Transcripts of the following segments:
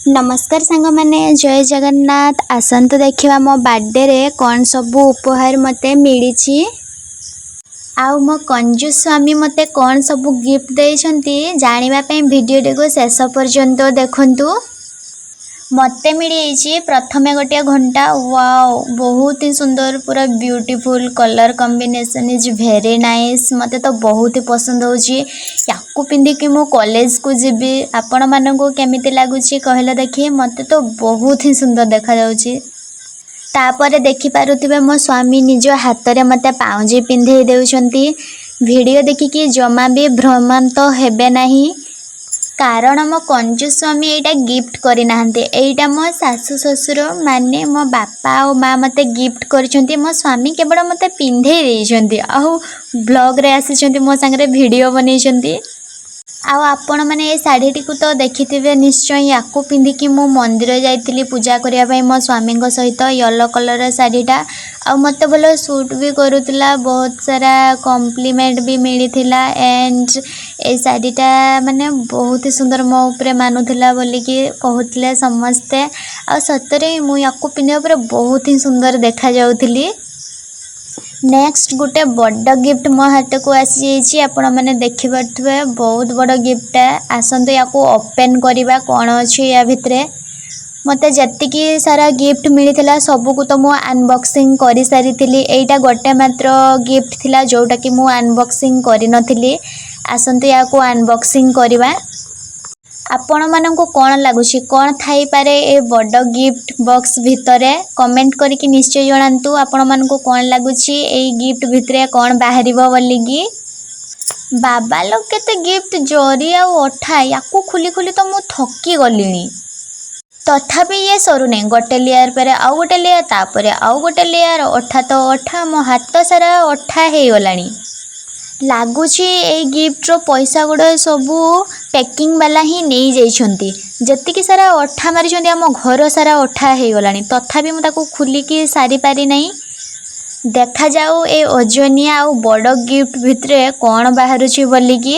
ନମସ୍କାର ସାଙ୍ଗମାନେ, ଜୟ ଜଗନ୍ନାଥ। ଆସନ୍ତୁ ଦେଖିବା ମୋ ବାର୍ଥଡେରେ କ'ଣ ସବୁ ଉପହାର ମୋତେ ମିଳିଛି ଆଉ ମୋ କଞ୍ଜୁସ ସ୍ୱାମୀ ମୋତେ କ'ଣ ସବୁ ଗିଫ୍ଟ ଦେଇଛନ୍ତି। ଜାଣିବା ପାଇଁ ଭିଡ଼ିଓଟିକୁ ଶେଷ ପର୍ଯ୍ୟନ୍ତ ଦେଖନ୍ତୁ। ମୋତେ ମିଳିଯାଇଛି ପ୍ରଥମେ ଗୋଟିଏ ଘଣ୍ଟା। ୱାଓ, ବହୁତ ହି ସୁନ୍ଦର, ପୁରା beautiful. Colour combination is very nice. ମୋତେ ତ ବହୁତ ହି ପସନ୍ଦ ହେଉଛି। ୟାକୁ ପିନ୍ଧିକି ମୁଁ କଲେଜକୁ ଯିବି। ଆପଣମାନଙ୍କୁ କେମିତି ଲାଗୁଛି, କହିଲେ ଦେଖି? ମୋତେ ତ ବହୁତ ହି ସୁନ୍ଦର ଦେଖାଯାଉଛି। ତାପରେ ଦେଖିପାରୁଥିବେ, ମୋ ସ୍ୱାମୀ ନିଜ ହାତରେ ମୋତେ ପାଉଁଜି ପିନ୍ଧେଇ ଦେଉଛନ୍ତି। ଭିଡ଼ିଓ ଦେଖିକି ଜମା ବି ଭ୍ରମାନ୍ତ ହେବେ ନାହିଁ, କାରଣ ମୋ କଞ୍ଜୁସ ସ୍ୱାମୀ ଏଇଟା ଗିଫ୍ଟ କରିନାହାନ୍ତି। ଏଇଟା ମୋ ଶାଶୁ ଶ୍ୱଶୁର, ମାନେ ମୋ ବାପା ଆଉ ମା' ମୋତେ ଗିଫ୍ଟ କରିଛନ୍ତି। ମୋ ସ୍ୱାମୀ କେବଳ ମୋତେ ପିନ୍ଧେଇ ଦେଇଛନ୍ତି ଆଉ ବ୍ଲଗ୍ରେ ଆସିଛନ୍ତି, ମୋ ସାଙ୍ଗରେ ଭିଡ଼ିଓ ବନେଇଛନ୍ତି। ଆଉ ଆପଣମାନେ ଏ ଶାଢ଼ୀଟିକୁ ତ ଦେଖିଥିବେ ନିଶ୍ଚୟ। ୟାକୁ ପିନ୍ଧିକି ମୁଁ ମନ୍ଦିର ଯାଇଥିଲି ପୂଜା କରିବା ପାଇଁ ମୋ ସ୍ୱାମୀଙ୍କ ସହିତ। ୟେଲୋ କଲର୍ର ଶାଢ଼ୀଟା ଆଉ ମୋତେ ଭଲ ସୁଟ୍ ବି କରୁଥିଲା। ବହୁତ ସାରା କମ୍ପ୍ଲିମେଣ୍ଟ ବି ମିଳିଥିଲା। ଆଣ୍ଡ ଏ ଶାଢ଼ୀଟା ମାନେ ବହୁତ ସୁନ୍ଦର ମୋ ଉପରେ ମାନୁଥିଲା ବୋଲିକି କହୁଥିଲେ ସମସ୍ତେ। ଆଉ ସତରେ ମୁଁ ୟାକୁ ପିନ୍ଧିବା ପରେ ବହୁତ ହିଁ ସୁନ୍ଦର ଦେଖାଯାଉଥିଲି। ନେକ୍ସଟ ଗୋଟେ ବଡ଼ ଗିଫ୍ଟ ମୋ ହାତକୁ ଆସିଯାଇଛି। ଆପଣମାନେ ଦେଖିପାରୁଥିବେ, ବହୁତ ବଡ଼ ଗିଫ୍ଟଟା। ଆସନ୍ତୁ ୟାକୁ ଓପେନ୍ କରିବା, କ'ଣ ଅଛି ୟା ଭିତରେ। ମୋତେ ଯେତିକି ସାରା ଗିଫ୍ଟ ମିଳିଥିଲା, ସବୁକୁ ତ ମୁଁ ଅନବକ୍ସିଂ କରିସାରିଥିଲି। ଏଇଟା ଗୋଟେ ମାତ୍ର ଗିଫ୍ଟ ଥିଲା ଯେଉଁଟାକି ମୁଁ ଅନବକ୍ସିଂ କରିନଥିଲି। ଆସନ୍ତୁ ୟାକୁ ଅନବକ୍ସିଂ କରିବା। ଆପଣମାନଙ୍କୁ କ'ଣ ଲାଗୁଛି, କ'ଣ ଥାଇପାରେ ଏ ବଡ଼ ଗିଫ୍ଟ ବକ୍ସ ଭିତରେ? କମେଣ୍ଟ କରିକି ନିଶ୍ଚୟ ଜଣାନ୍ତୁ, ଆପଣମାନଙ୍କୁ କ'ଣ ଲାଗୁଛି, ଏଇ ଗିଫ୍ଟ ଭିତରେ କ'ଣ ବାହାରିବ ବୋଲିକି। ବାବାଲୋ, କେତେ ଗିଫ୍ଟ ଜରି ଆଉ ଅଠା! ୟାକୁ ଖୋଲି ଖୋଲି ତ ମୁଁ ଥକି ଗଲିଣି। ତଥାପି ଇଏ ସରୁନାହିଁ। ଗୋଟେ ଲେୟାର ପରେ ଆଉ ଗୋଟେ ଲେୟାର, ତାପରେ ଆଉ ଗୋଟେ ଲେୟାର। ଅଠା ତ ଅଠା, ମୋ ହାତ ସାରା ଅଠା ହେଇଗଲାଣି। ଲାଗୁଛି ଏଇ ଗିଫ୍ଟର ପଇସା ଗୁଡ଼ା ସବୁ ପ୍ୟାକିଂ ବାଲା ହିଁ ନେଇଯାଇଛନ୍ତି। ଯେତିକି ସାରା ଅଠା ମାରିଛନ୍ତି, ଆମ ଘର ସାରା ଅଠା ହେଇଗଲାଣି। ତଥାପି ମୁଁ ତାକୁ ଖୋଲିକି ସାରିପାରିନାହିଁ। ଦେଖାଯାଉ ଏ ଓଜନିଆ ଆଉ ବଡ଼ ଗିଫ୍ଟ ଭିତରେ କ'ଣ ବାହାରୁଛି ବୋଲିକି।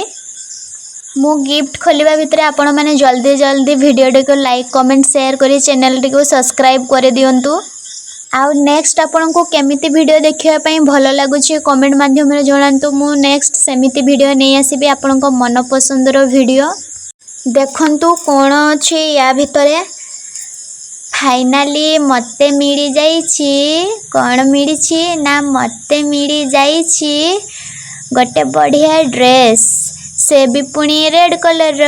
ମୁଁ ଗିଫ୍ଟ ଖୋଲିବା ଭିତରେ ଆପଣମାନେ ଜଲ୍ଦି ଜଲ୍ଦି ଭିଡ଼ିଓଟିକୁ ଲାଇକ୍, କମେଣ୍ଟ, ସେୟାର କରି ଚ୍ୟାନେଲଟିକୁ ସବସ୍କ୍ରାଇବ୍ କରିଦିଅନ୍ତୁ। ଆଉ ନେକ୍ସଟ ଆପଣଙ୍କୁ କେମିତି ଭିଡ଼ିଓ ଦେଖିବା ପାଇଁ ଭଲ ଲାଗୁଛି, କମେଣ୍ଟ ମାଧ୍ୟମରେ ଜଣାନ୍ତୁ। ମୁଁ ନେକ୍ସଟ ସେମିତି ଭିଡ଼ିଓ ନେଇ ଆସିବି, ଆପଣଙ୍କ ମନପସନ୍ଦର ଭିଡ଼ିଓ। ଦେଖନ୍ତୁ କ'ଣ ଅଛି ୟା ଭିତରେ। ଫାଇନାଲି ମୋତେ ମିଳିଯାଇଛି। କ'ଣ ମିଳିଛି ନା, ମୋତେ ମିଳିଯାଇଛି ଗୋଟେ ବଢ଼ିଆ ଡ୍ରେସ୍, ସେ ବି ପୁଣି ରେଡ଼୍ କଲର୍ର।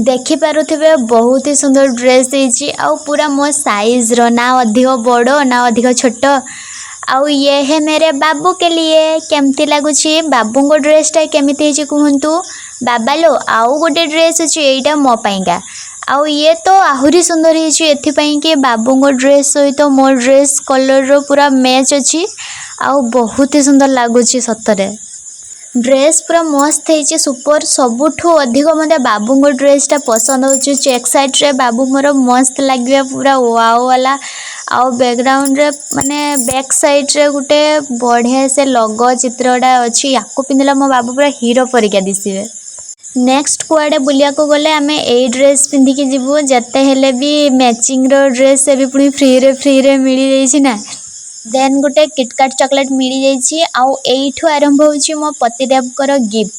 ଦେଖିପାରୁଥିବେ, ବହୁତ ହି ସୁନ୍ଦର ଡ୍ରେସ୍ ହେଇଛି ଆଉ ପୁରା ମୋ ସାଇଜ୍ର, ନା ଅଧିକ ବଡ଼ ନା ଅଧିକ ଛୋଟ। ଆଉ ଇଏ है मेरे बाबू के लिए। କେମିତି ଲାଗୁଛି? ବାବୁଙ୍କ ଡ୍ରେସ୍ଟା କେମିତି ହେଇଛି କୁହନ୍ତୁ। ବାବାଲୋ, ଆଉ ଗୋଟେ ଡ୍ରେସ୍ ଅଛି, ଏଇଟା ମୋ ପାଇଁକା। ଆଉ ଇଏ ତ ଆହୁରି ସୁନ୍ଦର ହେଇଛି, ଏଥିପାଇଁ କି ବାବୁଙ୍କ ଡ୍ରେସ୍ ସହିତ ମୋ ଡ୍ରେସ୍ କଲର୍ର ପୁରା ମ୍ୟାଚ୍ ଅଛି ଆଉ ବହୁତ ହି ସୁନ୍ଦର ଲାଗୁଛି। ସତରେ ଡ୍ରେସ୍ ପୁରା ମସ୍ତ ହେଇଛି, ସୁପର। ସବୁଠୁ ଅଧିକ ମୋତେ ବାବୁଙ୍କ ଡ୍ରେସ୍ଟା ପସନ୍ଦ ହେଉଛି। ଚେକ୍ ସାର୍ଟରେ ବାବୁ ମୋର ମସ୍ତ ଲାଗିବେ, ପୁରା ୱାଓ ବାଲା। ଆଉ ବ୍ୟାକଗ୍ରାଉଣ୍ଡରେ, ମାନେ ବ୍ୟାକ୍ ସାଇଡ଼୍ରେ ଗୋଟେ ବଢ଼ିଆ ସେ ଲୋଗୋ ଚିତ୍ରଟା ଅଛି। ୟାକୁ ପିନ୍ଧିଲେ ମୋ ବାବୁ ପୁରା ହିରୋ ପରିକା ଦିଶିବେ। ନେକ୍ସଟ କୁଆଡ଼େ ବୁଲିବାକୁ ଗଲେ ଆମେ ଏଇ ଡ୍ରେସ୍ ପିନ୍ଧିକି ଯିବୁ। ଯେତେ ହେଲେ ବି ମ୍ୟାଚିଂର ଡ୍ରେସ୍, ସେ ବି ପୁଣି ଫ୍ରିରେ ଫ୍ରିରେ ମିଳିଯାଇଛି ନା। ଦେନ୍ ଗୋଟେ କିଟକାଟ ଚକୋଲେଟ୍ ମିଳିଯାଇଛି। ଆଉ ଏଇଠୁ ଆରମ୍ଭ ହେଉଛି ମୋ ପତିଦେବଙ୍କର ଗିଫ୍ଟ।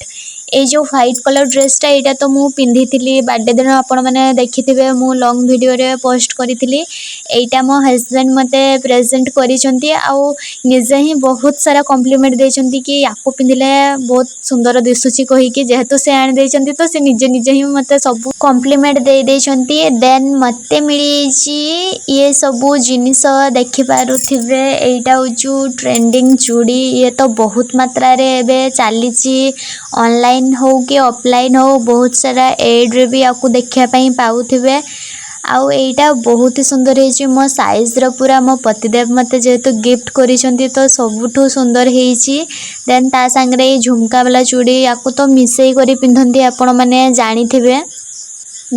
ଏଇ ଯେଉଁ ହ୍ୱାଇଟ୍ କଲର୍ ଡ୍ରେସ୍ଟା, ଏଇଟା ତ ମୁଁ ପିନ୍ଧିଥିଲି ବାର୍ଥଡ଼େ ଦିନ, ଆପଣମାନେ ଦେଖିଥିବେ, ମୁଁ ଲଙ୍ଗ୍ ଭିଡ଼ିଓରେ ପୋଷ୍ଟ କରିଥିଲି। ଏଇଟା ମୋ ହଜବେଣ୍ଡ ମୋତେ ପ୍ରେଜେଣ୍ଟ କରିଛନ୍ତି ଆଉ ନିଜେ ହିଁ ବହୁତ ସାରା କମ୍ପ୍ଲିମେଣ୍ଟ ଦେଇଛନ୍ତି କି ୟାକୁ ପିନ୍ଧିଲେ ବହୁତ ସୁନ୍ଦର ଦିଶୁଛି କହିକି। ଯେହେତୁ ସେ ଆଣିଦେଇଛନ୍ତି, ତ ସେ ନିଜେ ନିଜେ ହିଁ ମୋତେ ସବୁ କମ୍ପ୍ଲିମେଣ୍ଟ ଦେଇ ଦେଇଛନ୍ତି। ଦେନ୍ ମୋତେ ମିଳିଯାଇଛି ଇଏ ସବୁ ଜିନିଷ। ଦେଖିପାରୁଥିବେ, ଏଇଟା ହେଉଛି ଟ୍ରେଣ୍ଡିଂ ଚୁଡ଼ି। ଇଏ ତ ବହୁତ ମାତ୍ରାରେ ଏବେ ଚାଲିଛି। ଅନଲାଇନ୍ ହଉ କି ଅଫଲାଇନ୍ ହଉ, ବହୁତ ସାରା ଏଡ଼୍ରେ ବି ୟାକୁ ଦେଖିବା ପାଇଁ ପାଉଥିବେ। ଆଉ ଏଇଟା ବହୁତ ହି ସୁନ୍ଦର ହେଇଛି, ମୋ ସାଇଜ୍ର ପୁରା। ମୋ ପତିଦେବ ମୋତେ ଯେହେତୁ ଗିଫ୍ଟ କରିଛନ୍ତି, ତ ସବୁଠୁ ସୁନ୍ଦର ହେଇଛି। ଦେନ୍ ତା ସାଙ୍ଗରେ ଏଇ ଝୁମକା ବାଲା ଚୁଡ଼ି, ୟାକୁ ତ ମିଶେଇ କରି ପିନ୍ଧନ୍ତି, ଆପଣମାନେ ଜାଣିଥିବେ।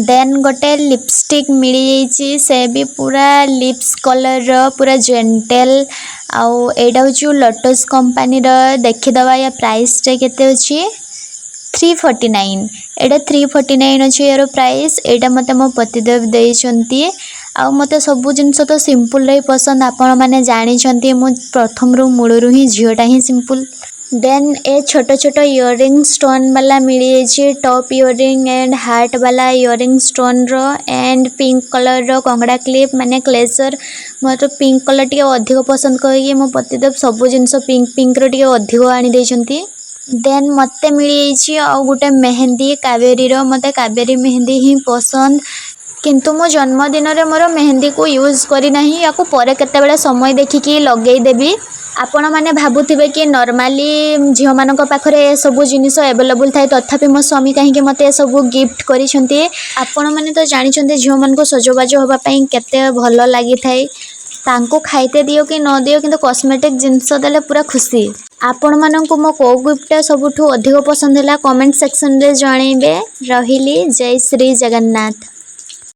ଦେନ୍ ଗୋଟେ ଲିପଷ୍ଟିକ୍ ମିଳିଯାଇଛି, ସେ ବି ପୁରା ଲିପ୍ସ କଲର୍ର, ପୁରା ଜେଣ୍ଟେଲ୍। ଆଉ ଏଇଟା ହେଉଛି ଲୋଟସ୍ କମ୍ପାନୀର। ଦେଖିଦେବା ୟା ପ୍ରାଇସ୍ଟା କେତେ ଅଛି। 349। ଏଇଟା 349 ଅଛି ୟାର ପ୍ରାଇସ୍। ଏଇଟା ମୋତେ ମୋ ପତିଦେବ ଦେଇଛନ୍ତି। ଆଉ ମୋତେ ସବୁ ଜିନିଷ ତ ସିମ୍ପଲ୍ରେ ହିଁ ପସନ୍ଦ। ଆପଣମାନେ ଜାଣିଛନ୍ତି, ମୁଁ ପ୍ରଥମରୁ ମୂଳରୁ ହିଁ ଝିଅଟା ହିଁ ସିମ୍ପଲ୍। ଦେନ୍ ଏ ଛୋଟ ଛୋଟ ଇୟରିଂ ଷ୍ଟୋନ୍ ବାଲା ମିଳିଯାଇଛି, ଟପ୍ ଇୟରିଂ ଆଣ୍ଡ ହାର୍ଟ ବାଲା ଇୟରିଂ ଷ୍ଟୋନ୍ର ଆଣ୍ଡ ପିଙ୍କ କଲର୍ର କଙ୍ଗଡ଼ା କ୍ଲିପ୍, ମାନେ କ୍ଲେସର୍। ମୋତେ ପିଙ୍କ କଲର୍ ଟିକେ ଅଧିକ ପସନ୍ଦ କହିକି ମୋ ପତିଦେବ ସବୁ ଜିନିଷ ପିଙ୍କ ପିଙ୍କର ଟିକେ ଅଧିକ ଆଣିଦେଇଛନ୍ତି। ଦେନ୍ ମୋତେ ମିଳିଯାଇଛି ଆଉ ଗୋଟେ ମେହେନ୍ଦି କାବେରୀର। ମୋତେ କାବେରୀ ମେହେନ୍ଦି ହିଁ ପସନ୍ଦ, କିନ୍ତୁ ମୁଁ ଜନ୍ମଦିନରେ ମୋର ମେହେନ୍ଦିକୁ ୟୁଜ୍ କରିନାହିଁ। ୟାକୁ ପରେ କେତେବେଳେ ସମୟ ଦେଖିକି ଲଗେଇଦେବି। ଆପଣମାନେ ଭାବୁଥିବେ କି ନର୍ମାଲି ଝିଅମାନଙ୍କ ପାଖରେ ଏସବୁ ଜିନିଷ ଆଭେଲେବୁଲ୍ ଥାଏ, ତଥାପି ମୋ ସ୍ୱାମୀ କାହିଁକି ମୋତେ ଏସବୁ ଗିଫ୍ଟ କରିଛନ୍ତି? ଆପଣମାନେ ତ ଜାଣିଛନ୍ତି, ଝିଅମାନଙ୍କୁ ସଜବାଜ ହେବା ପାଇଁ କେତେ ଭଲ ଲାଗିଥାଏ। ତାଙ୍କୁ ଖାଇତେ ଦିଅ କି ନ ଦିଅ, କିନ୍ତୁ କସ୍ମେଟିକ୍ ଜିନିଷ ଦେଲେ ପୁରା ଖୁସି। ଆପଣମାନଙ୍କୁ ମୋ କେଉଁ ଗିଫ୍ଟଟା ସବୁଠୁ ଅଧିକ ପସନ୍ଦ ହେଲା, କମେଣ୍ଟ ସେକ୍ସନରେ ଜଣେଇବେ। ରହିଲି, ଜୟ ଶ୍ରୀ ଜଗନ୍ନାଥ।